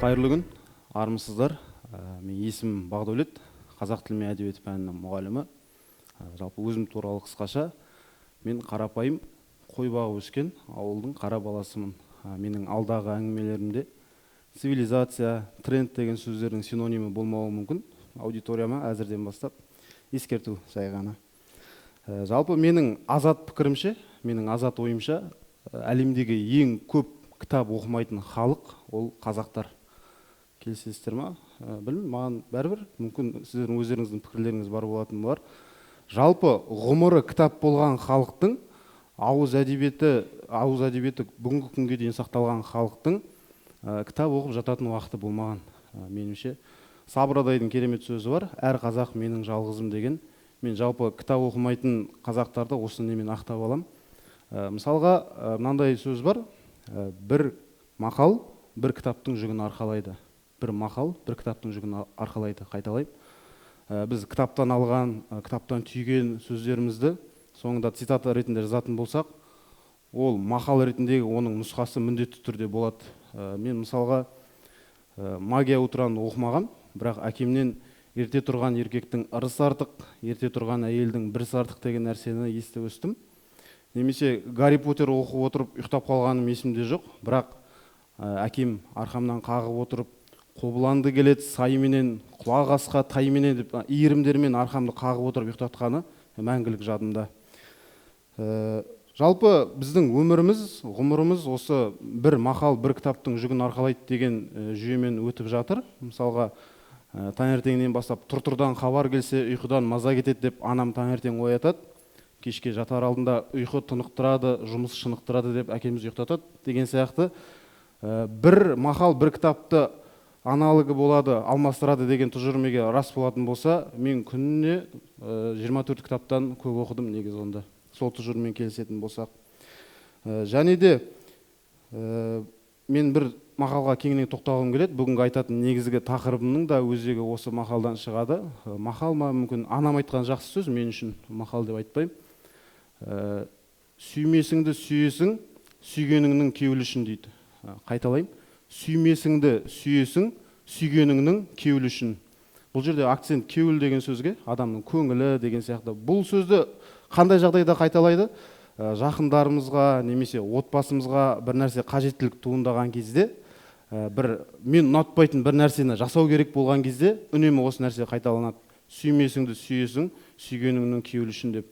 Қайырлы күн, армысыздар. Менің есімім Бағдәулет, қазақ тілі мен әдебиеті пәнінің мұғалімі. Жалпы өзім туралы қысқаша, мен қарапайым қой бағып өскен ауылдың қара баласымын. Менің алдағы әңгімелерімде цивилизация, тренд деген сөздердің синонимі болмауы мүмкін. Аудиторияма әзірден бастап ескерту жай ғана. Жалпы менің азат пікірімше, менің азат ойымша, әлемдегі ең көп кітап оқымайтын халық ол қазақтар. Келісесіздер ма? Білмеймін, маған бәрібір, мүмкін сіздердің өздеріңіздің пікірлеріңіз бар болатын болар. Жалпы ғұмыры кітап болған халықтың ауыз әдебиеті бүгінгі күнге дейін сақталған халықтың кітап оқып жататын уақыты болмаған, меніңше. Сабыр Адайдың керемет сөзі бар: «Әр қазақ менің жалғызым» деген. Мен жалпы кітап оқымайтын қазақтарды осы немен ақтап аламын. Мысалға, мынандай сөз бар: бір мақал бір кітаптың жүгін арқалайды. Бір мақал бір кітаптың жүгін арқалайды. Қайталаймын. Біз кітаптан алған, кітаптан түйген сөздерімізді соңында цитата ретінде жазатын болсақ, ол мақал ретіндегі оның нұсқасы міндетті түрде болады. Мен мысалға, «Магия утра»ны оқымағам, бірақ әкемнен «Ерте тұрған еркектің ырысы артық, ерте тұрған әйелдің бірісі артық» деген нәрсені естіп өстім. Немесе «Гарри Поттер» оқып отырып ұйықтап қалғаным есімде жоқ, бірақ әкем арқамнан қағып отырып, «Қобыланды келеді сайменен, құлақ асқа тайменен» деп иірімдермен арқамды қағып отырып ұйықтатқаны мәңгілік жадымда. Жалпы біздің өміріміз, ғұмырымыз осы бір мақал бір кітаптың жүгін арқалайды деген жүйемен өтіп жатыр. Мысалға, таңертеңнен бастап «Тұр-тұрдан хабар келсе, ұйқыдан маза кетеді» деп анам таңертең оятады, кешке жатар алдында «Ұйқы тынықтырады, жұмыс шынықтырады» деп әкеміз ұйықтатады деген сияқты. Бір мақал бір кітапты аналогы болады, алмастырады деген тұжырым рас болатын болса, мен күніне 24 кітаптан көп оқыдым негізі онда, сол тұжырыммен келісетін болсақ. Және де мен бір мақалға кеңінен тоқталғым келеді. Бүгінгі айтатын негізгі тақырыбымның да өзегі осы мақалдан шығады. Мақал ма, мүмкін анам айтқан жақсы сөз, мен үшін мақал деп айтпаймын. «Сүймесіңді сүйесің, сүйгеніңнің кеуілі үшін» дейді. Қайталаймын: «Сүймесіңді сүйесің, сүйгеніңнің кеуілі үшін». Бұл жерде акцент кеуіл деген сөзге, адамның көңілі деген сияқты. Бұл сөзді қандай жағдайда қайталайды? Жақындарымызға немесе отбасымызға бір нәрсе қажеттілік туындаған кезде, бір мен ұнатпайтын бір нәрсені жасау керек болған кезде үнемі осы нәрсе қайталанады: «Сүймесіңді сүйесің, сүйгеніңнің кеуілі үшін» деп.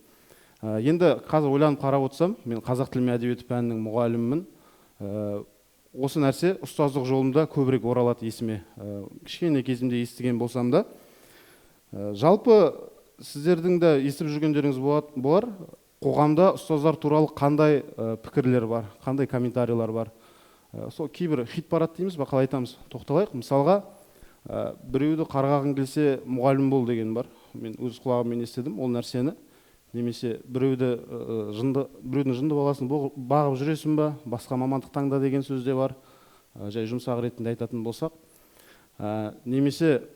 Енді қазір ойланып қарап отырсам, мен қазақ тілі мен әдебиеті пәнінің мұғалімімін. Осы нәрсе ұстаздық жолымда көбірек оралады есіме, кішкене кезімде естіген болсам да. Жалпы сіздердің де естіп жүргендеріңіз болар, қоғамда ұстаздар туралы қандай пікірлер бар, қандай комментарийлер бар. Сол кейбір хит парад дейміз ба, қалай айтамыз, тоқталайық. Мысалға, «Біреуді қарғағың келсе, мұғалім бол» деген бар. Мен өз құлағыммен естідім ол нәрсені. Немесе «Біреуді жынды, біреудің жынды баласын бағып жүресің ба, басқа мамандық таңда» деген сөз де бар, жай жұмсақ ретінде айтатын болсақ. Немесе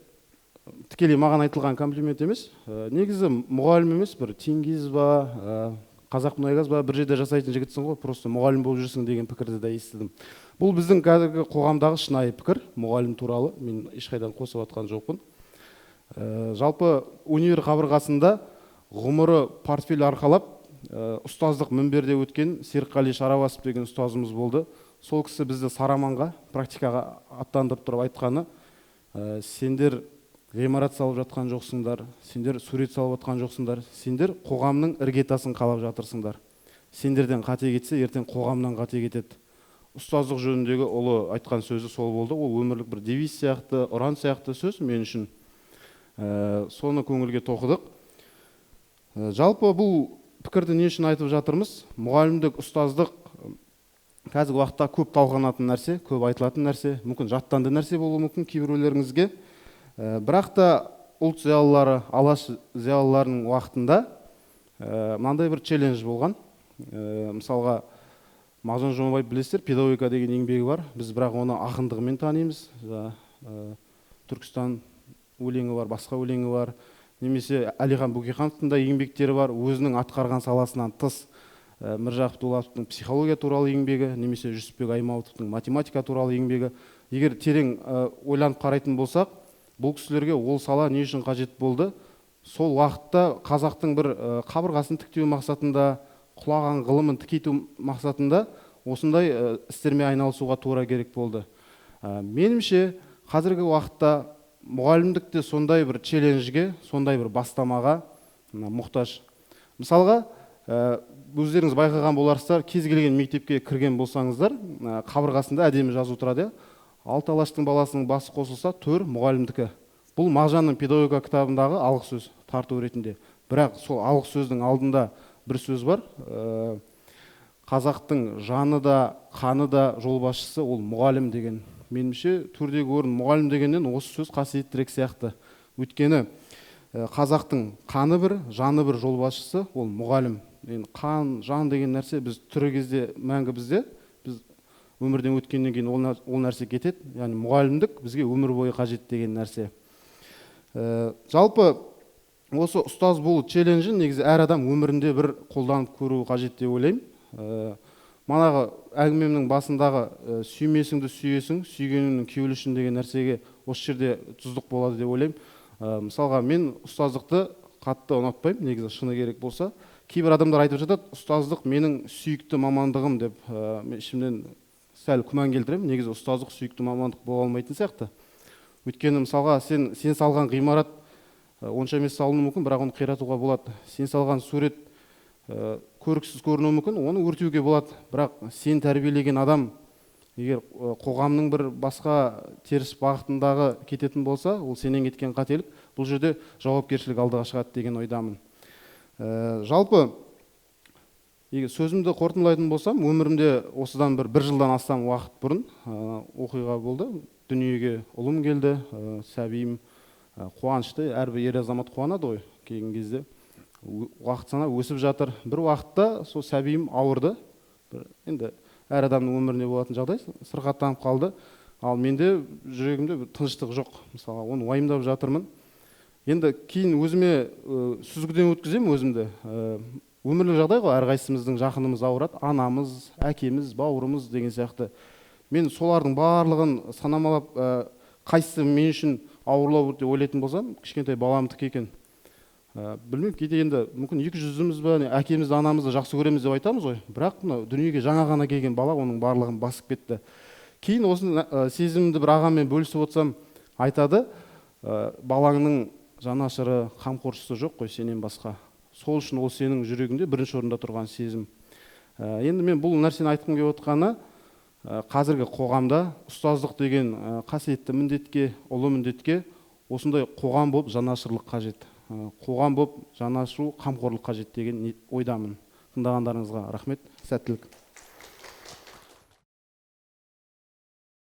тікелей маған айтылған комплимент емес, негізі «Мұғалім емес, бір Теңіз ба, Қазақмұнайгаз ба, бір жерде жасайтын жігітсің ғой, просто мұғалім болып жүрсің» деген пікірді де естідім. Бұл біздің қазіргі қоғамдағы шынайы пікір мұғалім туралы, мен ешқайдан қосып жатқан жоқпын. Жалпы универ қабырғасында ғұмыры портфель арқалап, ұстаздық мінберде өткен Серікқали Шарабасов деген ұстазымыз болды. Сол кісі бізді Сараманға практикаға аттандырып тұрып айтқаны: «Сендер ғимарат салып жатқан жоқсыңдар, сендер сурет салып жатқан жоқсыңдар, сендер қоғамның іргетасын қалап жатырсыңдар. Сендерден қате кетсе, ертең қоғамнан қате кетеді». Ұстаздық жөніндегі ұлы айтқан сөзі сол болды. Ол өмірлік бір девиз сияқты, ұран сияқты сөз мен үшін. Соны көңілге тоқыдық. Жалпы бұл пікірді не үшін айтып жатырмыз? Мұғалімдік, ұстаздық қазіргі уақытта көп талқыланатын нәрсе, көп айтылатын нәрсе, мүмкін жаттанды нәрсе болуы мүмкін кейбіреулеріңізге. Бірақ та ұлт зиялылары, Алаш зиялыларының уақытында мынандай бір челлендж болған. Мысалға, Мағжан Жұмабаев, білесіздер, «Педагогика» деген еңбегі бар. Біз бірақ оны ақындығымен танимыз. «Түркістан» өлеңі бар, басқа өлеңі бар. Немесе Әлихан Бөкейхановтың да еңбектері бар, өзінің атқарған саласынан тыс. Міржақып Дулатовтың психология туралы еңбегі, немесе Жүсіпбек Аймауытовтың математика туралы еңбегі. Егер терең ойланып қарайтын болсақ, бұл кісілерге ол сала не үшін қажет болды? Сол уақытта қазақтың бір қабырғасын тіктеу мақсатында, құлаған ғылымын тікейту мақсатында осындай істермен айналысуға тура керек болды. Меніңше, қазіргі уақытта мұғалімдік те сондай бір челленджге, сондай бір бастамаға мұқтаж. Мысалға, өздеріңіз байқаған боларсыздар, кез келген мектепке кірген болсаңыздар, қабырғасында әдемі жазу тұрады. Алты алаштың баласының басы қосылса, төр мұғалімдікі. Бұл Мағжанның педагогика кітабындағы алғы сөз тарту ретінде. Бірақ сол алғы сөздің алдында бір сөз бар. Қазақтың жаны да, қаны да жолбасшысы ол мұғалім деген. Меніңше, төрдегі орын мұғалім дегеннен осы сөз қасиеттірек сияқты. Өйткені қазақтың қаны бір, жаны бір жолбасшысы ол мұғалім. Енді қан, жан деген нәрсе біз тірі кезде мәңгі бізде, біз өмірден өткеннен кейін ол нәрсе кетеді. Яғни мұғалімдік бізге өмір бойы қажет деген нәрсе. Жалпы осы ұстаз болу челленджін негізі әр адам өмірінде бір қолданып көруі қажет деп ойлаймын. Манағы әңгімемнің басындағы сүймесіңді сүйесің, сүйгеніңнің кеуілі үшін деген нәрсеге осы жерде тұздық болады деп ойлаймын. Мысалға, мен ұстаздықты қатты ұнатпаймын, негізі шыны керек болса. Кейбір адамдар айтып жатады, ұстаздық менің сүйікті мамандығым деп. Мен ішімнен сәл күмән келтіремін, негізі ұстаздық сүйікті мамандық бола алмайтын сияқты. Өйткені мысалға сен салған ғимарат онша емес салынуы мүмкін, бірақ оны қиратуға болады. Сен салған сурет көріксіз көрінуі мүмкін, оны өртеуге болады. Бірақ сен тәрбиелеген адам егер қоғамның бір басқа теріс бағытындағы кететін болса, ол сенен кеткен қателік. Бұл жерде жауапкершілік алдыға шығады деген ойдамын. Жалпы егер сөзімді қорытындылайтын болсам, өмірімде осыдан бір жылдан астам уақыт бұрын оқиға болды. Дүниеге ұлым келді, сәбиім қуанышты, әрбір ер азамат қуанады ғой келген кезде. Уақыт санап өсіп жатыр. Бір уақытта сол сәбиім ауырды. Енді әр адамның өмірінде болатын жағдай, сырқаттанып қалды. Ал менде жүрегімде бір тыныштық жоқ. Мысалға, оны уайымдап жатырмын. Енді кейін өзіме сүзгіден өткіземін өзімді. Өмірлік жағдай ғой, әрқайсымыздың жақынымыз ауырады, анамыз, әкеміз, бауырымыз деген сияқты. Мен солардың барлығын санамалап, қайсысы мен үшін ауырлау деп ойлайтын болсам, кішкентай баламдікі екен. Білмеймін, кейде енді мүмкін екі жүзіміз бе, әкемізді, анамызды жақсы көреміз деп айтамыз ғой, бірақ мынау дүниеге жаңа ғана келген бала оның барлығын басып кетті. Кейін осы сезімімді бір ағаммен бөлісіп отырсам, айтады, балаңның жанашыры, қамқоршысы жоқ қой сенен басқа. Сол үшін ол сенің жүрегіңде бірінші орында тұрған сезім. Енді мен бұл нәрсені айтқым келіп отқаны, қазіргі қоғамда ұстаздық деген қасиетті міндетке, ұлы міндетке осындай қоғам болып жанашырлық қажет. Қоғам болып жанашу, қамқорлық қажет деген ойдамын. Тыңдағандарыңызға рахмет, сәттілік.